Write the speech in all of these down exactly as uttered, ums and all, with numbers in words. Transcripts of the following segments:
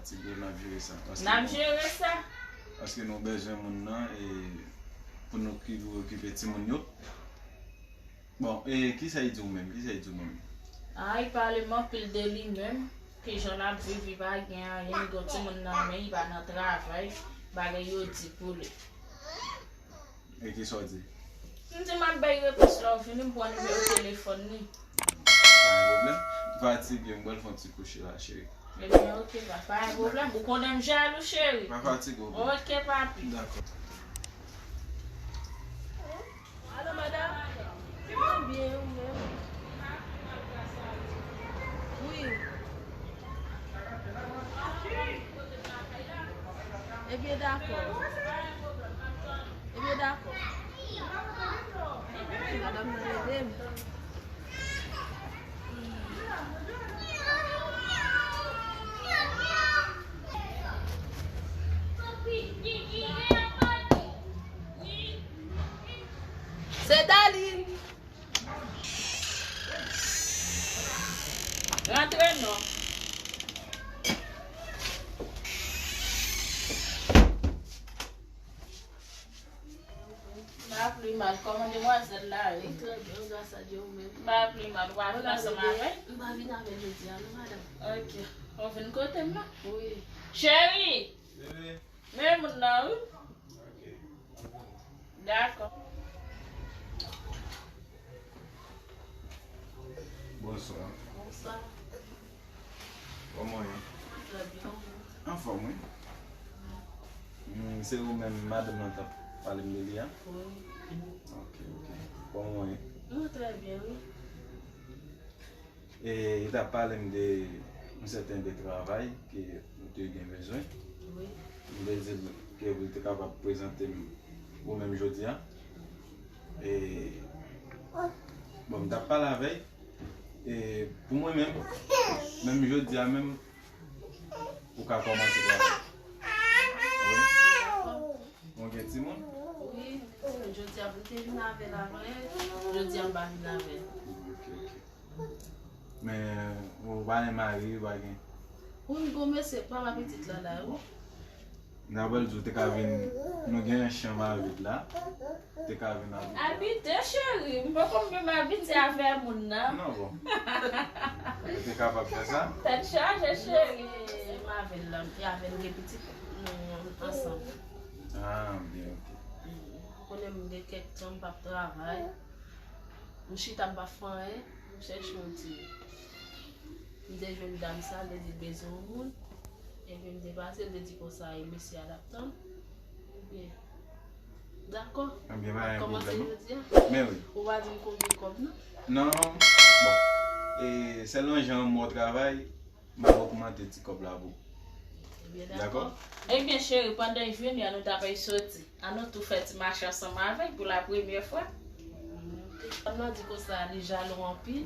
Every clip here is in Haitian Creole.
Ti bro, n ap jere sa. Paske n ap nou, jere sa. Paske nou bezwen moun nan e pou nou ki okipe timoun yo. Bon, e kisa y di w menm? Kisa y di w menm? Ah, y pale m anpil de li menm. Kijan l ap viv, li pa gen anyen, li gen yon timoun nan men, li pa nan travay, bagay yo di pou li. E kisa w di? M di m ap bay repons lè w vini, m pran nimewo telefòn li. Pa gen pwoblèm. M fatige, m pral fè yon ti kouche la, cheri. Ebyen, oke, pa, pa gen pwoblèm. Ou konnen m jalou, cheri. Pa fatige w. Oke, papi. Dakò. Alo, madanm. Mwen byen, ou menm? Wi. Ebyen, dakò. Ebyen, dakò. Madanm nan rele m. Se Daline. Rantre non. Pa pli mal, kòman demwazèl la ye? Li trè byen, gras a Dye, ou menm? Pa pli mal, ou pa vin ansanm avè l? M pa vin avè l jodi a non, madanm. Ok. Ou vin kote m nan? Wi. Cheri! Bebe! Men moun nan wi. Ok. Dakò. Bonswa. Bonswa. Kòman w ye? Trè byen, ou menm? Anfòm, wi. Hmm, se ou menm madanm nan t ap pale m de li a? Wi. Ok, ok. Kòman w ye? Mwen trè byen, wi. E, li t ap pale m de yon sèten de travay ke nou te gen bezwen. Wi. M te di l ke pou l te kapab prezante m ou menm jodi a. E, bon, m t ap pale avè l. E, pou mwen menm, menm jodi a menm, ou ka kòmanse travay. Wi. Ou gen timoun? Wi, jodi a, m te vin avè l avan yè, jodi a, m pa vin avè l. Ok, ok. Men, ou pa gen mari, ou pa gen? Wi, m gon mesye, papa pitit la la, wi. N ap di w te ka vin, nou gen yon chanm avèg la. Te ka vin abite. Abite, cheri. M poko menm abitye avè moun nan. Non, bon. Ou te kapab fè sa? Tèt chaje, cheri. E, m avè l la, e avè l gen pitit, nou ansanm. Ah, byen, ok. Ou konnen m gen kèk tan m p ap travay. M chita m pa fè anyen, m chèche yon ti. M te jwenn dam sa, l te di l bezwen yon moun. Ebyen, m te pase, l te di konsa, e mesye a l ap tann. Ebyen, dakò. Ebyen, pa gen pwoblèm. Kòmanse jodi a. Men wi. Ou pa di m konbyen kòb, non? Non, bon. E sèlman jan m wè w travay, m ap ogmante ti kòb la pou ou. Ebyen, dakò. Dakò? Ebyen, cheri, pandan l vini an, nou ta pral soti. An nou tou fè ti mache ansanm avè l pou la premyè fwa. Fanm nan di konsa, li jalou anpil.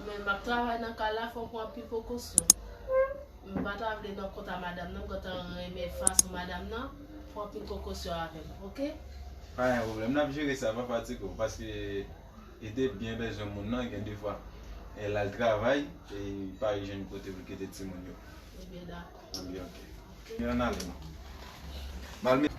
Men m ap travay nan kay la, fò m pran anpil prekosyon. M pa ta vle nan kont a madanm nan, m gentan renmen fason madanm nan, pran anpil prekosyon avè l, oke? Pa gen pwoblèm, n ap jere sa, pa fatige w, paske li te byen bezwen moun nan, gen de fwa, e, l al travay, e li pa jwenn kote pou l kite timoun yo. Ebyen, dakò. Ann ale non. M al met.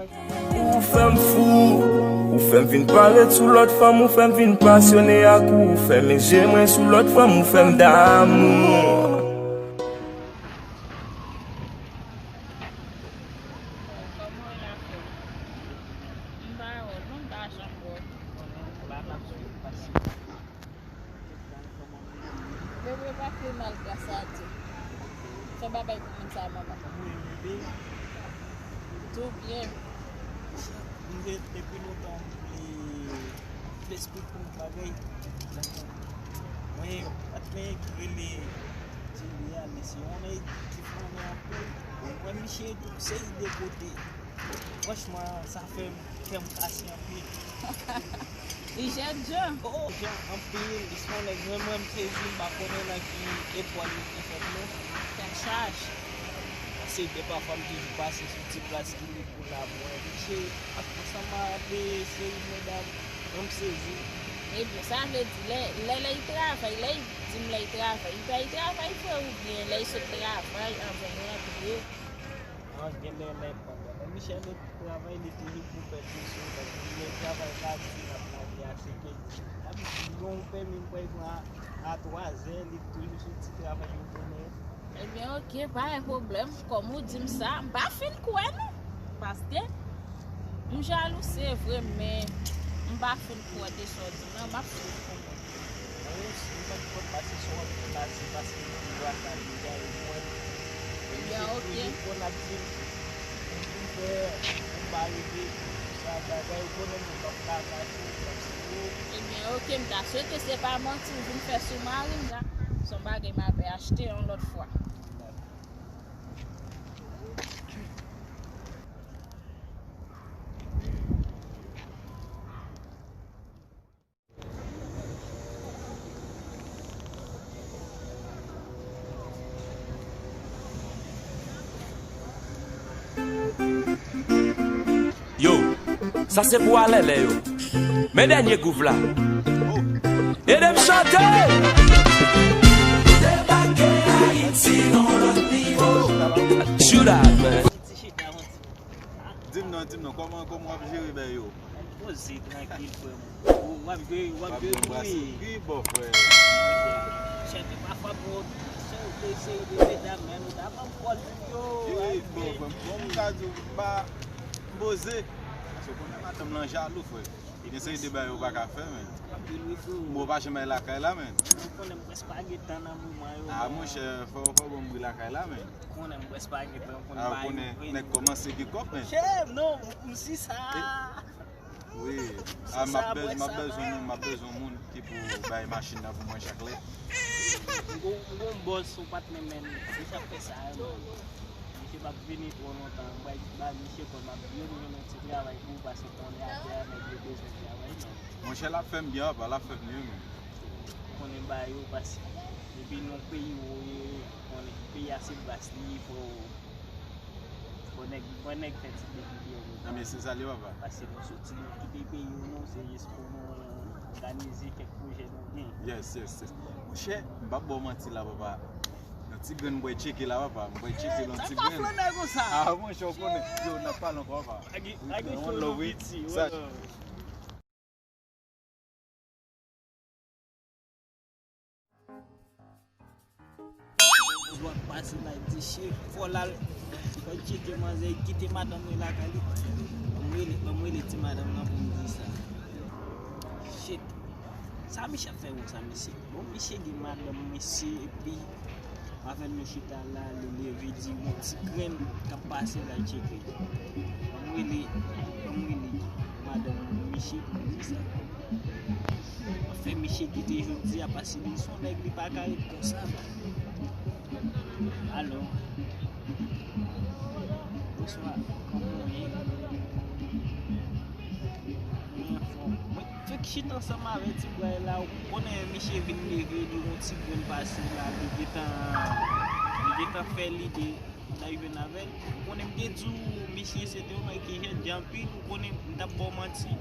Ou fè m fou, ou fè m vin pale sou lòt fanm, ou fè m vin pasyone ak ou, ou fè m je mwen sou lòt fanm, ou fè m damou. Bebe pa pi mal gras a Dye. Fè bagay pou moun sa manman. Wi, bebe. Tou byen. M te depi lontan m vle, m vle esplike yon bagay. Mwen, pa t gen ki rele Jerry a, men se yon nèg ki fòme anpil. Mwen, misye yon seri de kote. Franchman, sa fè m, fè m kase anpil. Li jèt jan. Oh, jan anpil. Li se yon nèg, mwen, mwen, m sezi, m pa konnen nan ki etwal li te fèt, non. Tèt chaje. Paske de pafwa, m toujou pase sou ti plas ki li pou la mwen. Misye ap ansanm ak de seri medam, mwen, m sezi. Ebyen, sa vle di, lè, lè, lè y travay, lè y di m lè y travay, y pa y travay vre oubyen lè y sot travay anvan y rantre? Non, gen lè, lè, men Michel li travay, li toujou pou fè ti sou, paske li travay pa di l ap lage a, se ke li gon pèmi m kwè l pran a, a twa zè, li toujou sou ti travay yo konnen. Ebyen, oke, pa gen pwoblèm. Kòm ou di m sa, m pa fin kwè non. Paske m jalou, se vre, men m pa fin kwè de sa w di m nan, m ap swiv pou mwen. Mwen osi, m pa t konn pase sa w ap fè la, se paske m vin vwa sa deja, e mwen, Ebyen, oke. Toujou konn ap di m, m fin fè, m pa rive, sa bagay, ou konnen m p ap ka kache, m p ap sere. Ebyen, oke, m ta swete se pa manti w vin fè sou mari m la. Se yon bagay m apè achte yon lòt fwa. Yo, sa se pou alèlè yo. Men dènye gwouv la. Ede m chante! Debake Ayiti nan lòt nivo. Shoot out, man. Di m non, di m non, kòman, kòman w ap jere bèy yo? Poze, trankil, frè m. W ap jwe, w ap jwe pou li. Ki bò, frè? Chèke pafwa pou se de seri de medam, men nou ta ban m kòd pou yo. Ki bò, frè m? Bon, m ka di w, m pa, m poze. Paske w konnen madanm lan jalou, frè. Gen seri de bagay ou pa ka fè, men. Anpil wi, frè. Bon, w pa janm al lakay la, men. Ou konnen m prèske pa gen tan nan moman yo. Ah, monchè, fò, fò w ban m bri lakay la, men. Ou konnen m prèske pa gen tan, ou konnen. Ah, ou konnen nèg kòmanse gen kòb, men. Monchè, non, m si sa. Wi. Ah, m ap bez-, m ap bezwen moun, m ap bezwen moun ki pou bay machin nan pou mwen chak lè. M gon, m gon bòs, yon patnè, men, li sa fè sa, men. Misye p ap vini twò lontan. M pral ba misye kòb, m ap di yo, m jwenn yon ti travay pou ou, paske konnen atè a nèg yo bezwen travay, men. Monchè, l ap fè m byen, papa, l ap fè m byen, men. Konnen ba yo, paske depi nan peyi ou ye, konnen peyi a se bas li, fò, fò nèg, fò nèg fè ti depi byen, men. Nan men se sa l ye, papa. Paske nou soti, nou kite peyi nou, se jis pou nou òganize kèk pwojè nou gen. Yes, yes, yes. Monchè, m p ap ba w manti la, papa. Yon ti grenn m pral tcheke la, papa. M pral tcheke l yon ti grenn. Sa pa fè nèg ou sa? Ah, monchè, ou konnen. Yo, n ap pale ankò, papa. Agi, agi, yon love, wi. Sa. Zwa pase la, di chef, fò l al, fò l tcheke manzè, kite madanm li lakay li. Ban m rele, ban m rele ti madanm nan pou m di sa. Shit. Sa misye ap fè konsa, mesye? Bon, misye gen madanm, mesye, epi avè l nou chita la, li leve di yon ti grenn k ap pase la, l tcheke. Ban m rele, ban m rele madanm misye pou di sa. Anfen, misye kite jodi a, paske li se yon nèg, li pa ka ret konsa. Alo. Bonswa, kòman w ye? Mwen anfòm. Mwen fèk chita ansanm avè ti bwa la, ou konnen misye vin leve, li yon ti grenn pase la, li gentan, li gentan fè lide, m ta jwenn avè l. Ou konnen m te di w, misye se te yon nèg ki jènjan anpil, ou konnen m t ap ba w manti.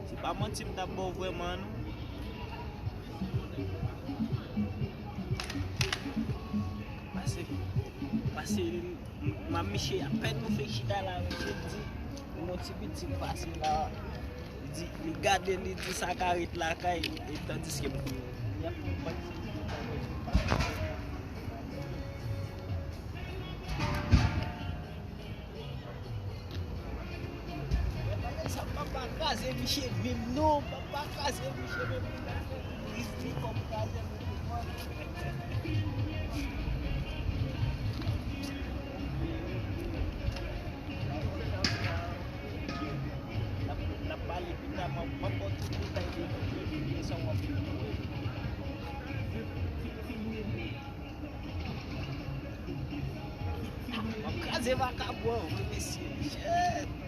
Se pa manti m t ap ba w vrèman, non. Pase, pase, m, m, misye, apèn nou fèk chita la, misye di, yon ti pitit pase la, li di, li gade, li di sa ka ret lakay, e tandiske m, y ap pran ti pitit la, Sa papa kraze misye menm non, papa kraze misye menm. Ris li kòm kraze menm. N ap, n ap pale pita, m ap, m ap ba w tout detay de, de, de, de sa w ap viv. M ap kraze vakabon an, wi, mesye. Shit.